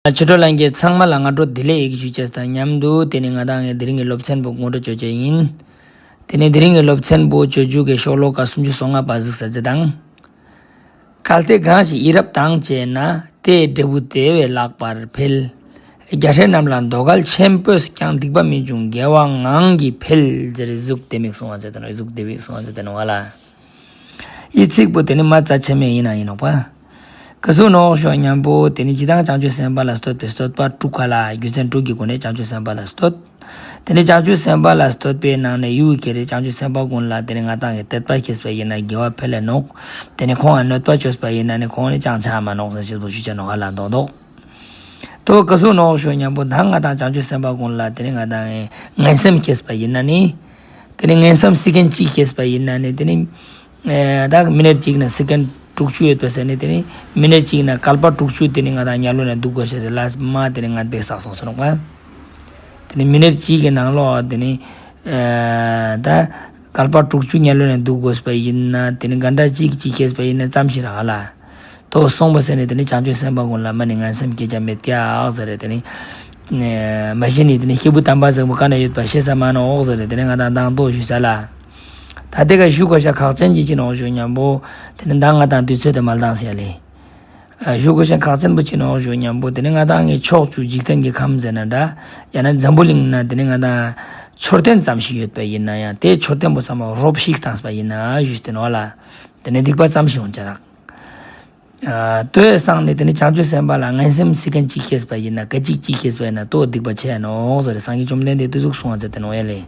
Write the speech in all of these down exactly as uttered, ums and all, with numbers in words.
ཆོས་གྲོགས་ལྷན་རྒྱས་ཚང་མ་ལ་སྔ་དྲོ་བདེ་ལེགས་ཡིག་ཞུ་བྱས་དང་མཉམ་དུ། དེ་ནི་ང་དང་ངས་དེ་རིང་གི་སློབ་ཚན་པོ་ངོ་སྤྲོད་བྱ་རྒྱུ་ཡིན། དེ་ནི་དེ་རིང་གི་སློབ་ཚན་པོ་སྤྱོད་འཇུག་གི་ཤོ་ལོ་ཀ་སུམ་ཅུ་སོ་ལྔ་པ་གཟིགས་ས་ཅི་དང་། གལ་ཏེ་གང་ཞིག་ཡིད་རབ་དང་བཅས་ན། དེའི་འབྲས་བུ་དེ་བས་ལྷག་པར་འཕེལ། རྒྱལ་སྲས་རྣམས་ལ་དོ་གལ་ཆེན་པོས་ཀྱང་། སྡིག་པ་མི་འབྱུང་དགེ་བ་ངང་གིས་འཕེལ། ཟེར་གཟུགས་དེ་མིག་གསུང་བ་ཟེར་དེ་ནོ། གཟུགས་དེ་མིག་གསུང་བ་ཟེར་དེ་ནོ་བ་ལ། ཡི་ཚིག་པོ་དེ་ནི་མ་རྩ་ཆེ་མེད་ཡིན་ན་ཡིན་ནོག་པ། ག་ཟུག་ནོག་ཞུ་མཉམ་པོ་དེ་ནི་ཇི་ལྟར་བྱང་ཆུབ་སེམས་དཔའ་ལ་བསྟོད་པའི་བསྟོད་པ་དྲུག་ག་ལ། རྒྱུ་མཚན་དྲུག་གི་སྒོ་ནས་བྱང་ཆུབ་སེམས་དཔའ་ལ་བསྟོད། དེ་ནི་བྱང་ཆུབ་སེམས་དཔའ་ལ་བསྟོད་པའི་ནང་ནས་ཡུལ་གྱི་རེ་བྱང་ཆུབ་སེམས་དཔའ་ཀུན་ལ་དེ་ནི་ང་དང་གི་དད་པ་སྐྱེས་པ་ཡིན་ན་དགེ་བ་འཕེལ་ལེ་ནོག། དེ་ནི་ཁོང་ང་གནོད་པ་བཅོས་པ་ཡིན་ན་ནི་ཁོང་ནི་ཅང་ཆ་མ་ནོག་ཟེར་ཞེས་པོ་ཞུ་བྱ་ནོག་ཧ་ལ་མདོག་མདོག། དོ་ག་ཟུག་ནོག་ཞུ་མཉམ་པོ་ད་ང་དང་བྱང་ཆུབ་སེམས་དཔའ་ཀུན་ལ་དེ་ནི་ང་དང་ངན་སེམས་སྐྱེས་པ་ཡིན་ན་ནི། དེ་ནི་ངན་སེམས་སི་ཀན་གཅིག་སྐྱེས་པ་ཡིན་ན་ནི་དེ་ནི། ཨེ་ད་མི་ནེར་གཅིག་ན་སི་ཀན་དྲུག་ཅུ་ཡོད་པ་ཟེར་ནི་དེ་ནི་མི་ནེར་གཅིག་ན་བསྐལ་པ་དྲུག་ཅུ་དེ་ནི་ང་དང་དམྱལ་བ་ན་འདུག་དགོས་ཤེས་ཟེར་ལ་མ་དེ་ནི་ང་དཔེ་བསགས་སོང་ཟེར་ནོག་པ། དེ་ནི་མི་ནེར་གཅིག་གི་ནང་ལོགས་དེ་ནི་ཨེ་ད་བསྐལ་པ་དྲུག་ཅུ་དམྱལ་བ་ན་འདུག་དགོས་པ་ཡིན་ན་དེ་ནི་ག་འདྲ་གཅིག་གཅིག་སྐྱེས་པ་ཡིན་ན་ཙམ་ཞིག་རག་ལ། དོ་གསུངས་པ་ཟེར་ནས་དེ་ནི་བྱང་ཆུབ་སེམས་དཔའ་ཀུན་ལ་མ་ནི་ངན་སེམས་སྐྱེ་ཆ་མེད་ཀྱག་ཟེར་རེད། དེ་ནི་མ་གཞི་ནི་དེ་ནི་སྐྱེས་བུ་དམ་པ་ཟེར་བོ་ག་ན་ཡོད་པ་ཤེས་ས་མ་ནོག་ཟེར་རེད། དེ་ནི་ང་དང་མདང་དོ་ཞུ་ས་ལ། ད་དེ་ག་ཞུ་དགོས་ཤ་ཁག་ཅན་གྱི་ཅི་ནོག་ཞུ་མཉམ་པོ། དེ་ནི་མདང་ང་དང་དུས་ཚོད་དེ་མ་ལྡང་ཟེར་ལེ། ཞུ་དགོས་ཤ་ཁག་ཅན་པོ་ཅི་ནོག་ཞུ་མཉམ་པོ། དེ་ནི་ང་དང་ངའི་ཕྱོགས་བཅུ་འཇིག་རྟེན་གྱི་ཁམས་ཟེར་ན་འདྲ། ཡང་ན་འཛམ་བུ་གླིང་ན་དེ་ནི་ང་དང་མཆོད་རྟེན་ཙམ་ཞིག་ཡོད་པ་ཡིན་ན་ཡང་དེ་མཆོད་རྟེན་པོ་ཚང་མ་རོབ་ཞིག་བཏང་པ་ཡིན་ན་ཞུས་ཏེ་ནོག་ལ། དེ་ནི་སྡིག་པ་ཙམ་ཞིག་འོང་ཅ་རག། ཨ་དོས་སང་ནི་དེ་ནི་བྱང་ཆུབ་སེམས་དཔའ་ལ་ངན་སེམས་སི་ཀན་གཅིག་སྐྱེས་པ་ཡིན་ན་སྐད་ཅིག་གཅིག་སྐྱེས་པ་ཡིན་ན་དོ་སྡིག་པ་ཆེ་ནོག་ཟེར་སངས་རྒྱས་བཅོམ་ལྡན་འདས་དེ་ཟུག་གསུང་བ་མཛད་དེ་ནོག་ཡ་ལེ།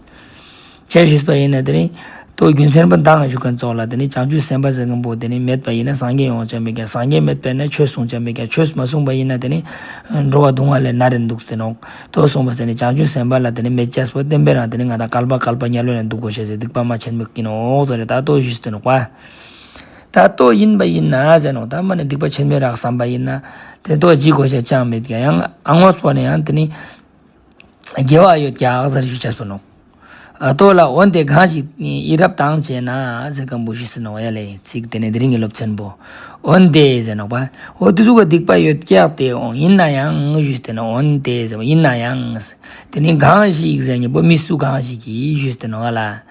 ཆེ་ཞུས་པ་ཡིན་ན་དེ་ནི་དོ་རྒྱུ་མཚན་པོ་མདང་ཞུ་མཁན་ཙོགས་ལ་དེ་ནི་བྱང་ཆུབ་སེམས་དཔའ་ཟེར་མཁན་པོ་དེ་ནི་མེད་པ་ཡིན་ན་སངས་རྒྱས་ཡོང་ཆ་མེད་ཀྱང་སངས་རྒྱས་མེད་པ་ཡིན་ན་ཆོས་གསུང་ཆ་མེད་ཀྱང་ཆོས་མ་གསུངས་པ་ཡིན་ན་དེ་ནི་འགྲོ་བ་སྡུག་བསྔལ་ལས་མནར་རེ་འདུག་ཟེར་ནོག། དོ་གསུངས་པ་ཟེར་ནི་བྱང་ཆུབ་སེམས་དཔའ་ལ་དེ་ནི་མེད་ཅེས་པོ་བསྟན་པའི་རང་དེ་ནི་ང་དང་བསྐལ་པ་བསྐལ་པ་དམྱལ་བ་ན་འདུག་དགོས་ཤེས་ཟེར་སྡིག་པ་མ་ཆེན་མོ་ཀི་ནོག་ཟེར་རེད། ད་དོ་ཞུས་ཟེར་ནོག་པ། ད་ལྟོ་ཡིན་པ་ཡིན་ན་ཟེར་ནོག། ད་མ་ནི་སྡིག་པ་ཆེན་མོའི་རག་བསམ་པ་ཡིན་ན་དེ་ལྟོ་ལྗིད་དགོས་ཤེས་ཅང་མེད་ཀྱང་ཡང་ཨ་ངོ་སོ་ནས་ཡང་དེ་ནི་དགེ་བ་ཡོད་ཀྱག་ཟེར་ཞུ་ཆ་སོ་ནོག། ཨ་ལྟོ་ལ་འོན་ཏེ་གང་ཞིག་ཡིད་རབ་དང་བཅས་ན་ཟེར་མཁན་པོ་ཞུས་ཟེར་ནོག་ཡ་ལེ། ཚིག་དེ་ནི་དེ་རིང་གི་སློབ་ཚན་པོ། འོན་ཏེ་ཟེར་ནོག་པ། འོ་དེ་ཚོ་ག་སྡིག་པ་ཡོད་ཀྱག་སྟེ་འོང་ཡིན་ན་ཡང་ཞུས་ཏེ་ནོག། འོན་ཏེ་ཟེར་བ་ཡིན་ན་ཡང་། དེ་ནི་གང་ཞིག་ཟེར་ཉིན་པོ་མི་སུ་གང་ཞིག་གིས་ཞུས་ཏེ་ནོག་ལ།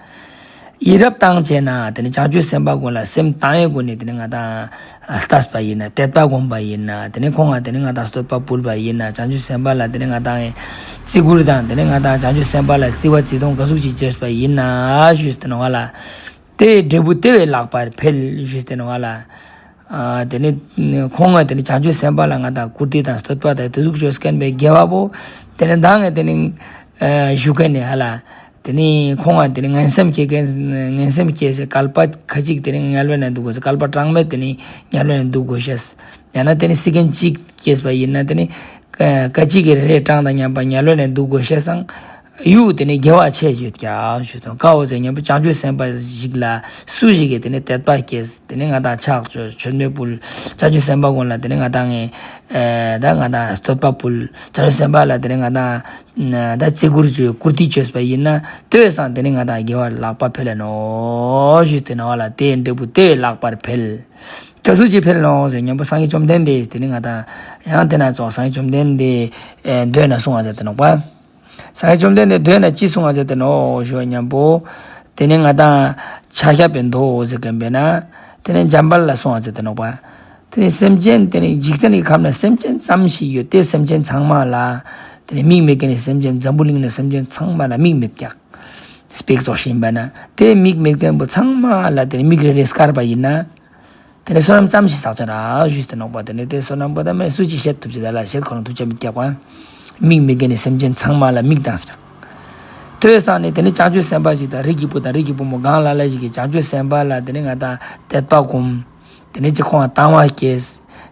ཡིད་རབ་དང་བཅས་ན་དེ་ནི་བྱང་ཆུབ་སེམས་དཔའ་ཀུན་ལ་སེམས་དང་བའི་སྒོ་ནས་དེ་ནི་ང་དང་ལྟས་པ་ཡིན་ན་དད་པ་སྒོམ་པ་ཡིན་ན་དེ་ནི་ཁོང་ང་དེ་ནི་ང་དང་བསྟོད་པ་ཕུལ་བ་ཡིན་ན་བྱང་ཆུབ་སེམས་དཔའ་ལ་དེ་ནི་ང་དང་བརྩི་བཀུར་དང་དེ་ནི་ང་དང་བྱང་ཆུབ་སེམས་དཔའ་ལ་བརྩི་བ་བརྩི་མཐོང་ག་ཟུག་ཅིག་བྱས་པ་ཡིན་ན་ཞུས་ཏེ་ནོག་ལ། དེའི་འབྲས་བུ་དེ་བས་ལྷག་པར་འཕེལ་ཞུས་ཏེ་ནོག་ལ། ཨ་དེ་ནི་ཁོང་ང་དེ་ནི་བྱང་ཆུབ་སེམས་དཔའ་ལ་ང་དང་བཀུར་སྟི་དང་བསྟོད་པ་དང་དེ་ཟུག་བཅོས་མཁན་པའི་དགེ་བ་པོ་དེ་ནི་མདང་ང་དེ་ནི་ཨ་ཞུ་མཁན་ནི་ཧ་ལ། དེ་ནི་ཁོང་ང་དེ་ནི་ངན་སེམས་སྐྱེ་མཁན་ངན་སེམས་སྐྱེ་སའི་བསྐལ་པ་ཁ་ཅིག་དེ་ནི་དམྱལ་བའི་ནང་འདུག་དགོས་ཤེས། བསྐལ་པ་གྲངས་མེད་དེ་ནི་དམྱལ་བའི་ནང་འདུག་དགོས་ཤེས། ཡང་ན་དེ་ནི་སི་ཀན་གཅིག་སྐྱེས་པ་ཡིན་ན་དེ་ནི་ཀ་ཅིག་གི་རེ་རེ་གྲངས་དང་མཉམ་པ་དམྱལ་བའི་ནང་འདུག་དགོས་ཤེས་སང་། ཡུལ་དེ་ནི་དགེ་བ་ཆེ་ཡོད་ཀྱག་ཞུས་དང་ཀ་འོ་ཟེར་མཉམ་པོ་བྱང་ཆུབ་སེམས་དཔའ་ཞིག་ལ་སུ་ཞིག་གིས་དེ་ནི་དད་པ་སྐྱེས་དེ་ནི་ང་དང་ཕྱག་མཆོད་མཆོད་མེ་ཕུལ། བྱང་ཆུབ་སེམས་དཔའ་ཀུན་ལ་དེ་ནི་ང་དང་ངས་ཨེ་ད་ང་དང་བསྟོད་པ་ཕུལ། བྱང་ཆུབ་སེམས་དཔའ་ལ་དེ་ནི་ང་དང་ད་བརྩི་བཀུར་བྱོས་བཀུར་སྟི་བྱོས་པ་ཡིན་ན་དེ་བས་སང་དེ་ནི་ང་དང་དགེ་བ་ལྷག་པ་འཕེལ་ལ་ནོག་ཞུས་ཏེ་ནོག་ལ། དེའི་འབྲས་བུ་དེ་བས་ལྷག་པར་འཕེལ། ག་ཟུག་ཅིག་འཕེལ་ནོག་ཟེར་མཉམ་པོ་སངས་རྒྱས་བཅོམ་ལྡན་འདས་དེ་ནི་ང་དང་ཡང་དེ་ན་ཙོགས་སངས་རྒྱས་བཅོམ་ལྡན་འདས་མདོ་ན་གསུང་བ་མཛད་དེ་ནོག་པ། སངས་རྒྱས་བཅོམ་ལྡན་འདས་མདོ་ན་ཅི་གསུང་བ་མཛད་དེ་ནོག་ཞུ་མཉམ་པོ། དེ་ནི་ང་དང་ཕྱག་བཞག་པའི་མདོ་ཟེར་མཁན་པས་ན། དེ་ནི་འཇམ་དཔལ་ལ་གསུང་བ་མཛད་དེ་ནོག་པ། དེ་ནི་སེམས་ཅན་དེ་ནི་འཇིག་རྟེན་གྱི་ཁམས་ན་སེམས་ཅན་ཙམ་ཞིག་ཡོད་དེ་སེམས་ཅན་ཚང་མ་ལ། དེ་ནི་མིག་མེད་མཁན་ནི་སེམས་ཅན་འཛམ་བུ་གླིང་ན་སེམས་ཅན་ཚང་མ་ལ་མིག་མེད་ཀྱག། སྤེག་ཙོགས་ཤིག་ཡིན་པ་ན་དེ་མིག་མེད་མཁན་པོ་ཚང་མ་ལ་དེ་ནི་མིག་རེ་རེ་བསྐར་བ་ཡིན་ན། དེ་ནས་བསོད་ནམས་ཙམ་ཞིག་བསགས་ཅ་ར་ཞུས་ཏེ་ནོག་པ། དེ་ནས་དེ་བསོད་ནམས་པོ་ད་མེད་སུ་ཅིག་བཤད་ཐུབ་ཅི་ད་ལ་བཤད་ཁོ་རང་ཐུབ་ཅ་མི་རྒྱག་པ། མིག་མེད་མཁན་ནི་སེམས་ཅན་ཚང་མ་ལ་མིག་དང་ཟེར། དེ་སང་ནས་དེ་ནས་བྱང་ཆུབ་སེམས་དཔའ་ཞིག་དང་རིགས་ཀྱི་བུ་དང་རིགས་ཀྱི་བུ་མོ་གང་ལ་ལ་ཞིག་གིས་བྱང་ཆུབ་སེམས་དཔའ་ལ་དེ་ནས་ང་དང་དད་པ་སྒོམ། དེ་ནས་ཅིག་ཁོང་ལ་དང་བ་སྐྱེས།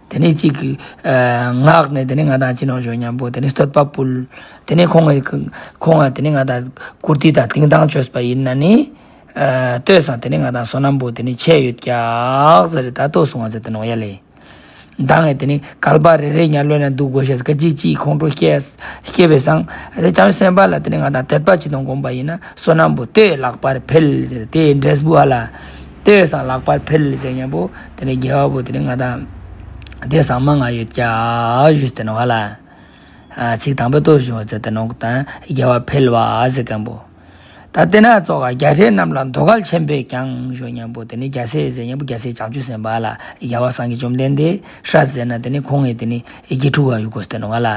དེ་ནས་ཅིག་ངག་ནས་དེ་ནས་ང་དང་ཅི་ནོག་ཞུ་མཉམ་པོ་དེ་ནས་བསྟོད་པ་ཕུལ། དེ་ནས་ཁོང་ཁོང་ལ་དེ་ནས་ང་དང་བཀུར་སྟི་དང་བསྟི་སྟང་བཅོས་པ་ཡིན་ན་ནི། ལྟོས་སང་དེ་ནི་ང་དང་བསོད་ནམས་པོ་དེ་ནི་ཆེ་ཡོད་ཀྱག་ཟེར་ད་ལྟོ་གསུང་བ་ཟེར་ཏེ་ནོག་ཡ་ལེ། མདང་ངས་དེ་ནི་བསྐལ་པ་རེ་རེ་དམྱལ་བའི་ནང་འདུག་དགོས་ཤེས་སྐད་ཅིག་གཅིག་ཁོང་ཁྲོ་སྐྱེས་སྐྱེས་པའི་སང་དེ་བྱང་སེམས་དཔའ་ལ་དེ་ནི་ང་དང་དད་པ་ཅིག་དང་སྒོམ་པ་ཡིན་ན་བསོད་ནམས་པོ་དེ་ལྷག་པར་འཕེལ་ཟེར་དེ་འབྲས་བུ་ཧ་ལ་དེ་སང་ལྷག་པར་འཕེལ་ཟེར་མཉམ་པོ་དེ་ནི་དགེ་བ་པོ་དེ་ནི་ང་དང་དེ་སང་མང་ང་ཡོད་ཀྱག་ཞུས་ཏེ་ནོག་ཧ་ལ། ཚིག་དང་པོ་ལྟོས་ཞོག་ཟེར་ཏེ་ནོག་དང་། རྒྱལ་བ་འཕེལ་བ་ཟེར་མཁན་པོ། ད་དེ་ན་ཙོགས་རྒྱལ་སྲས་རྣམས་ལ་དོ་གལ་ཆེན་པོས་ཀྱང་ཞུ་མཁན་པོ། དེ་ནི་རྒྱལ་སྲས་ཟེར་མཁན་པོ་རྒྱལ་སྲས་བྱང་ཆུབ་སེམས་དཔའ་ལ་རྒྱལ་བ་སངས་རྒྱས་བཅོམ་ལྡན་འདས་སྲས་ཟེར་ན། དེ་ནི་ཁོང་གི་དེ་ནི་དགེ་ཕྲུག་ག་ཡོད་དགོས་ཏེ་ནོག་ལ།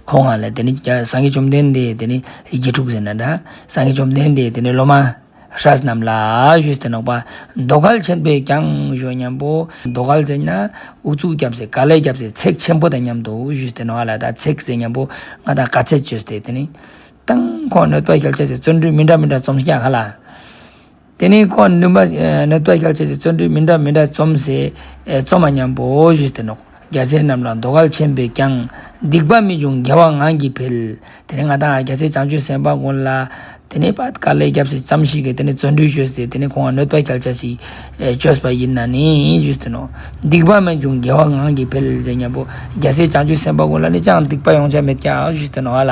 ཁོང་ང་ལ་དེ་ནི་སངས་རྒྱས་བཅོམ་ལྡན་འདས་དེ་ནི་དགེ་ཕྲུག་ཟེར་ན་འདྲ། སངས་རྒྱས་བཅོམ་ལྡན་འདས་དེ་ནི་སློབ་མ་སྲས་རྣམས་ལ་ཞུས་ཏེ་ནོག་པ། དོ་གལ་ཆེན་པོས་ཀྱང་ཞུ་མཁན་པོ། དོ་གལ་ཟེར་ན་ཨུ་ཚུགས་རྒྱབ་སའི་དཀའ་ལས་རྒྱབ་སའི་ཚེགས་ཆེན་པོ་དང་མཉམ་དུ་ཞུས་ཏེ་ནོག་ལ། ད་ཚེགས་ཟེར་མཁན་པོ་ང་དང་དཀའ་ཚེགས་བཅོས་ཏེ་དེ་ནི་དང་ཁོང་གནོད་པ་བསྐྱལ་བྱ་སའི་བརྩོན་འགྲུས་མི་འདྲ་མི་འདྲ་རྩོམ་ཀྱག་ག་ལ། དེ་ནས་ཁོང་གནོད་པ་གནོད་པ་བསྐྱལ་བྱ་སའི་བརྩོན་འགྲུས་མི་འདྲ་མི་འདྲ་རྩོམ་སའི་རྩོམ་པ་མཉམ་པོ་ཞུས་ཏེ་ནོག་རྒྱལ་སྲས་རྣམས་ལ་དོ་གལ་ཆེན་པོས་ཀྱང་། སྡིག་པ་མི་འབྱུང་དགེ་བ་ངང་གིས་འཕེལ། དེ་ནས་ང་དང་རྒྱལ་སྲས་བྱང་ཆུབ་སེམས་དཔའ་ཀུན་ལ་དེ་ནས་པ་དཀའ་ལས་རྒྱབ་སའི་ཙམ་ཞིག་གིས་དེ་ནས་བརྩོན་འགྲུས་བཅོས་ཏེ་དེ་ནས་ཁོང་ལ་གནོད་པ་བསྐྱལ་བྱ་ཞིག་བཅོས་པ་ཡིན་ན་ནི་ཞུས་ཏེ་ནོག་སྡིག་པ་མི་འབྱུང་དགེ་བ་ངང་གིས་འཕེལ་ཟེར་མཁན་པོ། རྒྱལ་སྲས་བྱང་ཆུབ་སེམས་དཔའ་ཀུན་ལ་ནི་ཅང་སྡིག་པ་ཡོང་བྱ་མེད་ཀྱག་ཞུས་ཏེ་ནོག་ལ།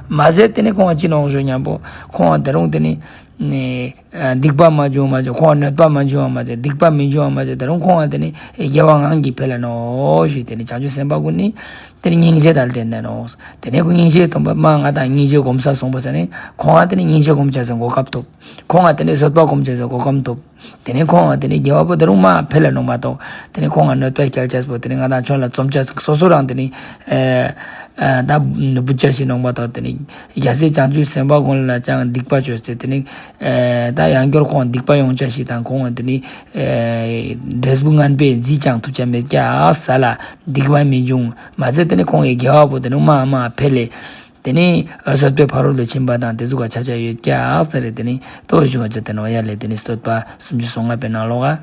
མ་ཟད་དེ་ནས་ཁོང་ཅི་ནོག་ཞུ་མཁན་པོ། ཁོང་དེ་རུང་དེ་ནས་ནས་སྡིག་པ་མ་བྱུང་མ་བྱུང་། ཁོང་གནོད་པ་མ་བྱུང་བ་མ་ཟད། སྡིག་པ་མི་འབྱུང་བ་མ་ཟད། དེ་རུང་ཁོང་དེ་ནི་དགེ་བ་ངང་གིས་འཕེལ་ལ་ནོག་ཞུས། དེ་ནི་བྱང་ཆུབ་སེམས་དཔའ་ཀུན་ནི་དེ་ནི་སྙིང་རྗེ་དང་ལྡན་ནས་ནོག་དེ་ནས་ཁོ་སྙིང་རྗེ་སྟོན་པ་མ་ང་དང་སྙིང་རྗེ་སྒོམ་ས་སོང་པ་ཟེར་ནས་ཁོང་ང་དེ་ནི་སྙིང་རྗེ་སྒོམ་བྱ་ཟེར་གོ་སྐབས་ཐོབ། ཁོང་ང་དེ་ནི་བཟོད་པ་སྒོམ་བྱ་ཟེར་གོ་སྐབས་ཐོབ། དེ་ནས་ཁོང་ང་དེ་ནས་དགེ་བ་པོ་དེ་རུང་མ་འཕེལ་ལ་ནོག་མ་གཏོགས། དེ་ནས་ཁོང་ང་གནོད་པ་བསྐྱལ་བྱ་པོ་དེ་ནས་ང་དང་ཁྱོད་ལ་རྩོམ་བྱ་སོ་སོ་རང་དེ་ནས་ད་བུ་བྱ་ཞིག་ནོག་མ་གཏོགས། དེ་ནས་རྒྱལ་སྲས་བྱང་ཆུབ་སེམས་དཔའ་ཀུན་ལ་ཅང་སྡིག་པ་བཅོས་ཏེ་དེ་ནས་ད་ཡང་བསྐྱར་ཁོང་སྡིག་པ་ཡོང་བྱ་ཞིག་དང་ཁོང་དེ་ནས་འབྲས་བུ་ངན་པས་རྫིས་ཀྱང་ཐུབ་བྱ་མེད་ཀྱག་ས་ལ། སྡིག་པ་མི་འབྱུང་མ་ཟད། དེ་ནས་ཁོང་གི་དགེ་བ་པོ་དེ་ནས་མ་མ་འཕེལ་ལེ། དེ་ནས་བཟོད་པའི་ཕ་རོལ་ཏུ་ཕྱིན་པ་དང་དེ་ཟུག་ག་ཆ་ཆ་ཡོད་ཀྱག་ཟེར་རེད། དེ་ནས་ལྟོས་ཞུ་བ་ཅི་དེ་ནོག་ཡ་ལེ། དེ་ནས་བསྟོད་པ་སུམ་ཅུ་སོ་ལྔ་པའི་ནང་ལོགས་ཨ།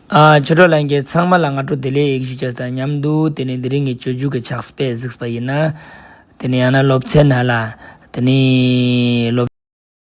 ཨ་ཆོས་གྲོགས་ལྷན་རྒྱས་ཚང་མ་ལ་སྔ་དྲོ་བདེ་ལེགས་ཞུ་བྱ་དང་མཉམ་དུ། དེ་ནས་དེ་རིང་གི་སྤྱོད་འཇུག་གི་ཕྱག་དཔེ་གཟིགས་པ་ཡིན་ན། དེ་ནས་ཡང་ན་སློབ་ཚན་ནང་ལ། དེ་ནས་སློབ།